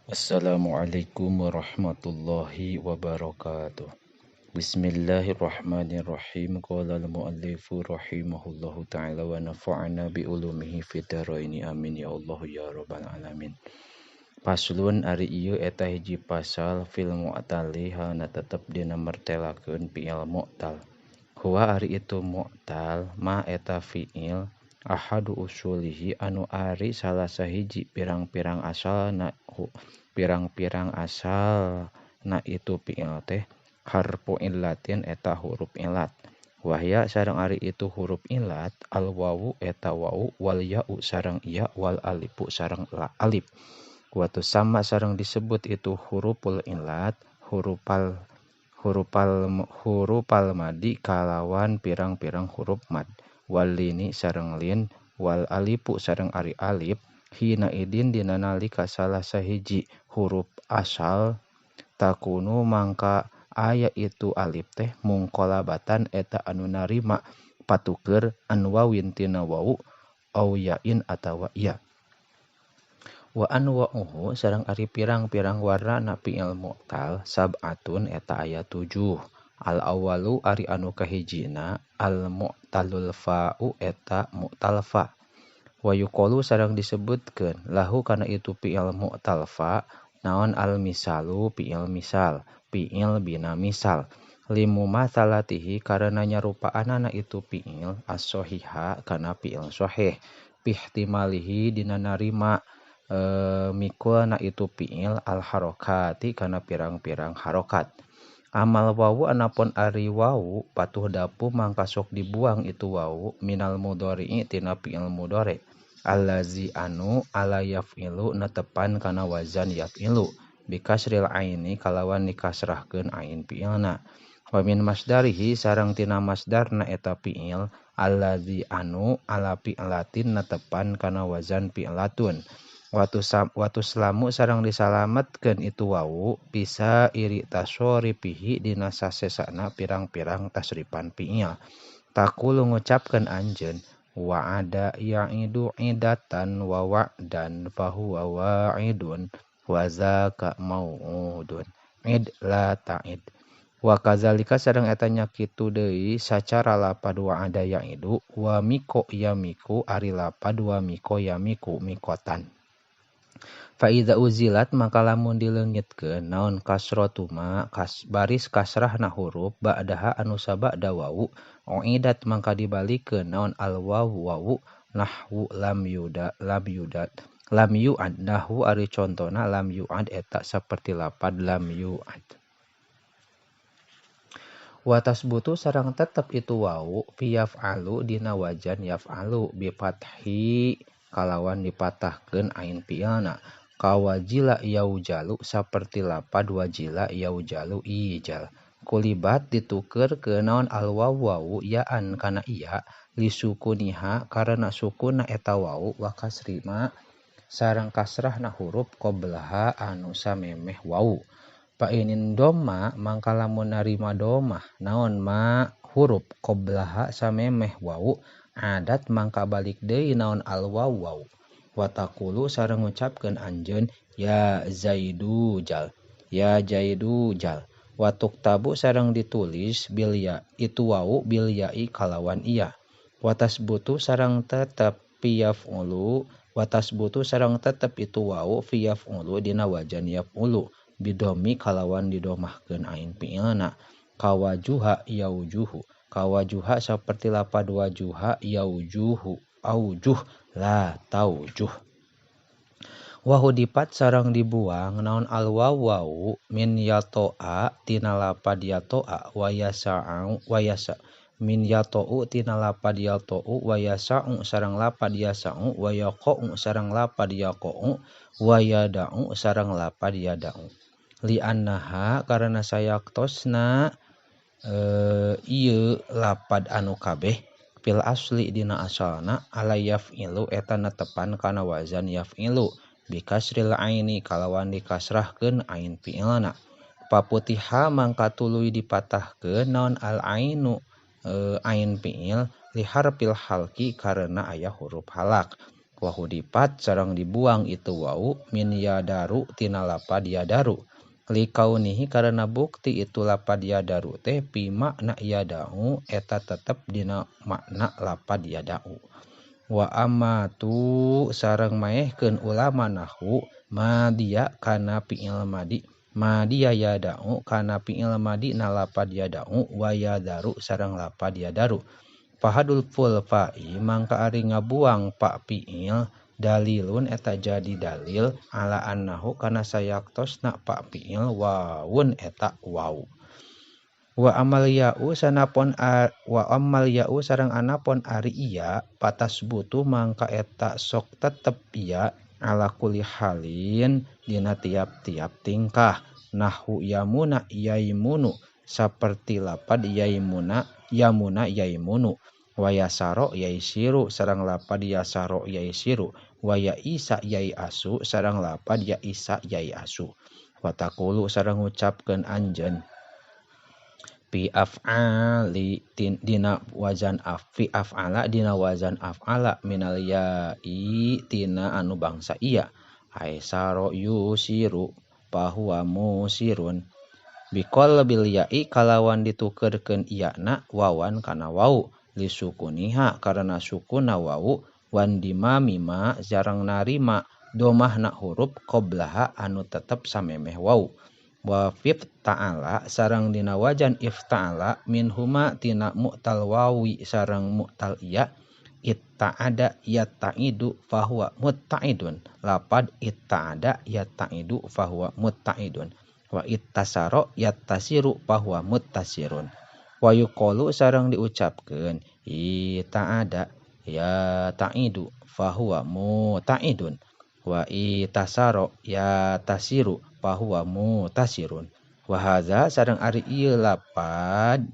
Assalamualaikum warahmatullahi wabarakatuh. Bismillahirrahmanirrahim. Qala al-muallifu rahimahullahu ta'ala wa nafa'ana bi ulumihi fid dharaini. Amin ya Allah ya rabbal alamin. Faslun ari ieu eta hiji pasal fil mu'tali halna tetep dina mertelakeun fi'il mu'tal. Huwa ari itu mu'tal ma eta fi'il ahadu usulihi anu ari salah sahiji pirang-pirang asalna pirang-pirang asal na itu fi'il teh harfu illatin eta huruf illat. Wahya sareng ari itu huruf illat al wawu eta wawu wal ya'u sareng ya wal alifu sareng la alif. Watu sama sareng disebut itu huruful illat hurufal hurufal hurufal madi kalawan pirang-pirang huruf mad. Walini sareng lin wal alifu sareng ari alif hina idin dina nalika salah sahiji huruf asal takunu mangka aya itu alif teh mungqalabatan eta anu narima patuker an wawin tina wawu au yain atawa ya. Wa anwa'uhu sareng ari pirang-pirang warnana fi'il mu'tal sab'atun eta aya 7. Al awalu ari anu kahijina al mu'talul fa'u eta mu'tal fa. Wa yuqalu sareng disebutkeun lahu kana itu fi'il mu'tal fa naon al misalu fi'il misal fi'il bina misal limu masalatihi karena nyarupaanana itu fi'il as-sahiha kana fi'il sahih bihtimalihi dina narima mikulna itu fi'il al harokati kana pirang-pirang harokat. Amal wawu anapun ari wawu patuh dapu mangka sok dibuang itu wawu minal mudhari'i tina fi'il mudhari allazi anu ala yaf'ilu netepan kana wazan yaf'ilu bikasril aini kalawan dikasrahkeun ain fi'ilna. Wa min masdarihi sareng tina masdarna eta fi'il allazi anu ala fi'latin netepan kana wazan fi'latun. Watu selamu sareng disalametkeun itu wawu bisa iri tasorifihi dina sasesana pirang-pirang tasripan fi'il. Taqulu ngucapkeun anjeun wa'ada ya'idu idatan wa wa'dan fahuwa wa'idun wa zaka mau'udun id la ta'id. Wa kazalika sareng eta nya kitu deui sacara lapad wa'ada ya'idu wa miko yamiku ari lapad wa miko yamiku mikotan. Fa iza uzilat maka lamun dileungitkeun naon kasratu ma baris kasrahna huruf ba'daha anu sabada wawu uidat mangka dibalikeun naon al wawu wawu nahwu lam yuda lam yudat lam yu'ad nahwu ari contona lam yu'ad eta saperti lapad lam yu'ad. Wa tasbutu sareng tetep itu wawu fi yaf'alu dina wajan yaf'alu bi fathi kalawan dipatahkeun ain fi'ilna kawajila yaujalu saperti lapad wajila yaujalu ijal. Kulibat dituker ke naon al wawu wawu yaan kana iya lisukuniha karena sukuna eta wawu wa kasrima sareng kasrahna huruf qoblaha anu samemeh wawu. Fa inin doma mangka lamun narima domah naon ma huruf qoblaha samemeh wawu adat mangka balik deui naon al wawu wawu. Wa taqulu sareng ngucapkeun anjeun ya zaidu jal ya jaidu jal. Wa tuktabu sareng ditulis bil ya itu wawu bil ya'i kalawan iya. Wa tasbutu sareng tetep fi yaf'ulu wa tasbutu sareng tetep itu wawu fi yaf'ulu dina wajan yaf'ulu bidomi kalawan didomahkeun ain fi'ilna kawajuha yaujuhu kawajuha saperti lapad wajuha yaujuhu aujuh la taujuh. Wahudipat sareng dibuang naon al wawu wawu min yatoa tina lapad yatoa wa yasa'u wa yasa min yato'u tina lapad yato'u wa yasa'u sareng lapad yasa'u wa yaqa'u sareng lapad yaqa'u wa yada'u sareng lapad yada'u. Li annaha karena sayaktosna ieu lapad anu kabeh fil asli dina asalna ala yaf'ilu eta netepan kana wazan yaf'ilu bikasril aini kalawan dikasrahkeun ain fi'ilna. Paputiha mangka tuluy dipatahkeun naon al ainu ain fi'il li harfil halqi karena aya huruf halak. Wa hudipat sareng dibuang itu wau min yadaru tina lapad yadaru likaunihi karena bukti itu lapad yadaru teh fi makna yadau eta tetep dina makna lapad yadau. Wa amatu sareng maehkeun ulama nahwu madia kana fi'il madi madia yadau kana fi'il madi na lapad yadau wa yadaru sareng lapad yadaru fahadul ful fa'i mangka ari ngabuang pak fi'il dalilun eta jadi dalil ala annahu kana sayaktosna pak fi'il wawun eta waw. Wa amal ya'u sanapon wa amal ya'u sareng anapon ari iya patasbutu mangka eta sok tetep iya ala kulli halin dina tiap-tiap tingkah nahwu yamuna yaimunu saperti lapad yaimuna yamuna yaimunu wa yasaro yaisiru sareng lapad yasaro yaisiru wa yaisa yaiasu sareng lapad yaisa yaiasu. Wa taqulu sareng ngucapkeun anjeun fi af'ali dina wazan af fi af'ala dina wazan af'ala minal ya'i tina anu bangsa iya aisaro yusiru fahuwa musirun biqol bil ya'i kalawan ditukerkeun iyana wawan kana wau lisukuniha karena sukuna wau wan dima mima jarang narima domahna huruf qoblaha anu tetep samemeh wau. Wa fif ta'ala sareng dina wajan ifta'ala minhuma tina mu'tal wawi sareng mu'tal iya itta'ada yatta'idu fahuwa mutta'idun lapad itta'ada yatta'idu fahuwa mutta'idun wa ittasaro yattasiru fahuwa muttasirun. Wa yuqalu sareng diucapkeun itta'ada yatta'idu fahuwa mutta'idun wa itasaro yatasiru fahuwa mutasirun. Wa hadza sareng ari ieu lapad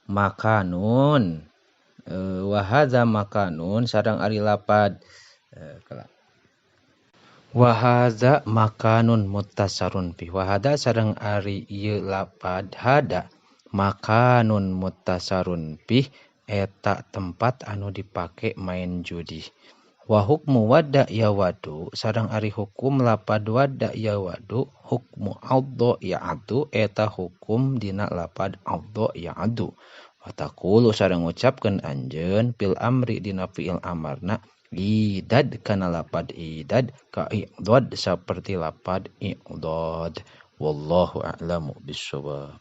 makanun wa hadza makanun sareng ari lapad wa hadza makanun muttasarun fi wa hadza sareng ari ieu lapad hada makanun muttasarun fi eta tempat anu dipake main judi. Wa hukmu wadda yawadu sareng ari hukum lapad wadda yawadu hukmu addo ya'adu eta hukum dina lapad addo ya'adu. Wa taqulu sareng ngucapkeun anjeun fil amri dina fi'il amarna idad kana lapad idad ka i'dad saperti lapad i'dad. Wallahu a'lamu bissawab.